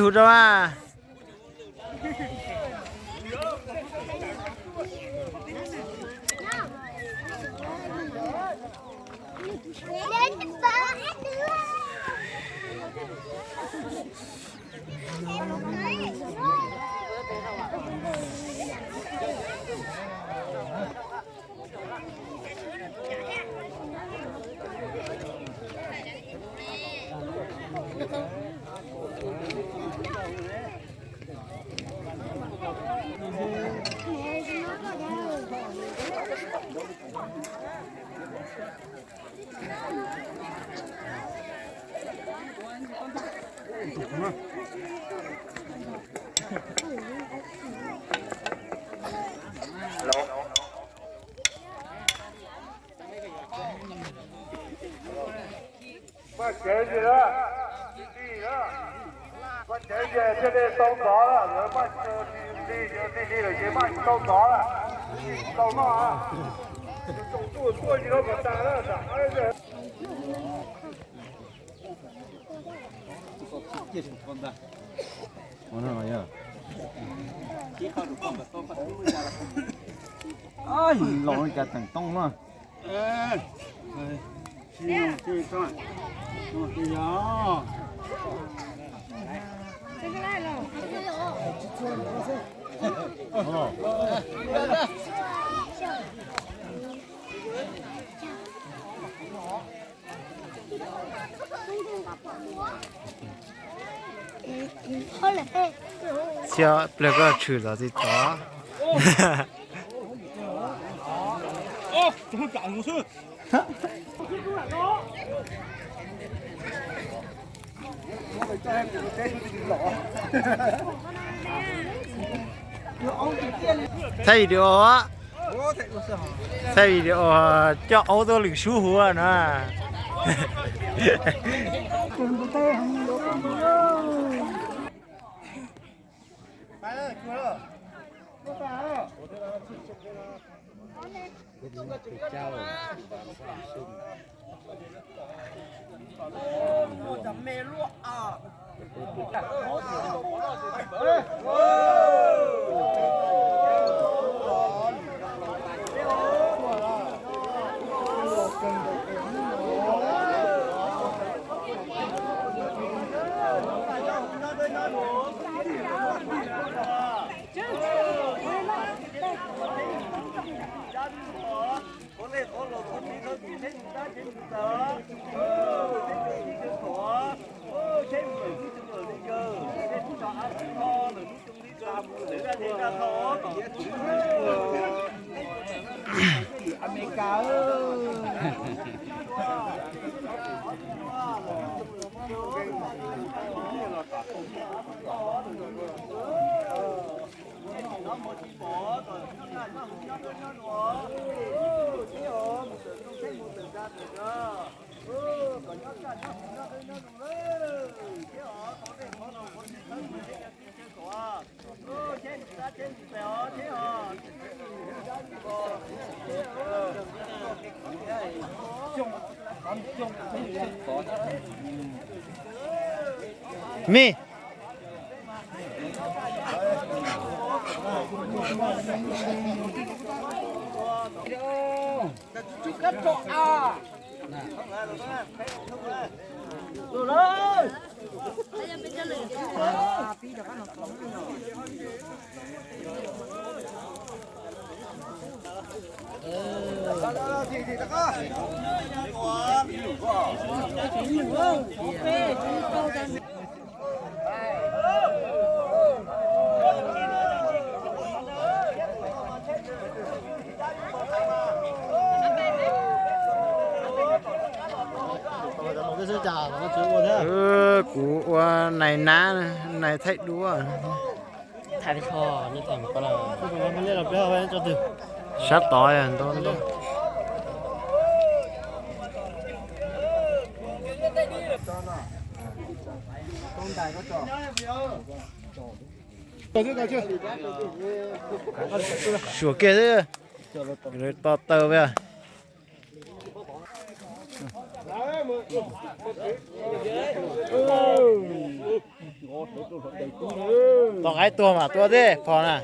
Hu rau a. Maj tsev ntsis na, tij tij na, maj tsev ntsis thiaj li tau ntxov na, lawv maj tsev ntsis ntij ntij lawm ces maj tsis tau ntxov na, tsis tau noj na. Tsoom tuaj tuaj tsis tau kom tas na. Los li cas teem toob na. Txhia pliag koj tshwm los tsis tod. Thaij video, thaij video coj aub tuaj lwm sub huv no. Me. Kuv ua nais nab, nais thaij duab. Sab tod ntau ntau. Suam kiag xwb, to taw. Tom qaib tuag mas tua tej phom na.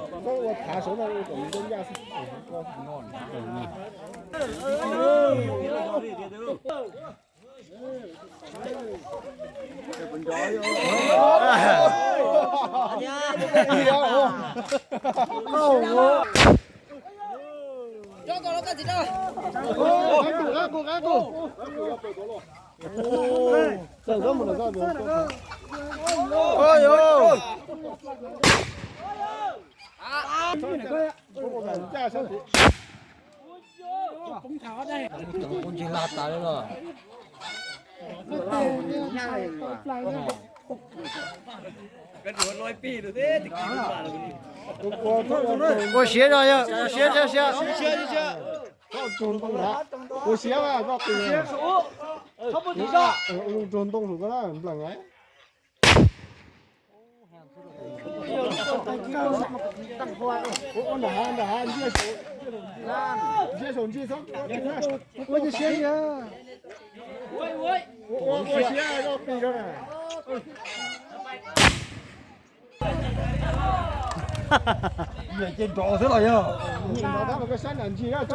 Ua ntsis lag tas li los. Ua siab zog yog, ua siab siab siab. Ua siab, ua siab ntoo saum ko na, nplees. Ua nram hav, nram hav, ntsia saum, ntsia saum ntsis txhob ua siab. Ua, ua siab zoj qis rau na. Ces nrov xwb los yog. Sab nram ntsis na.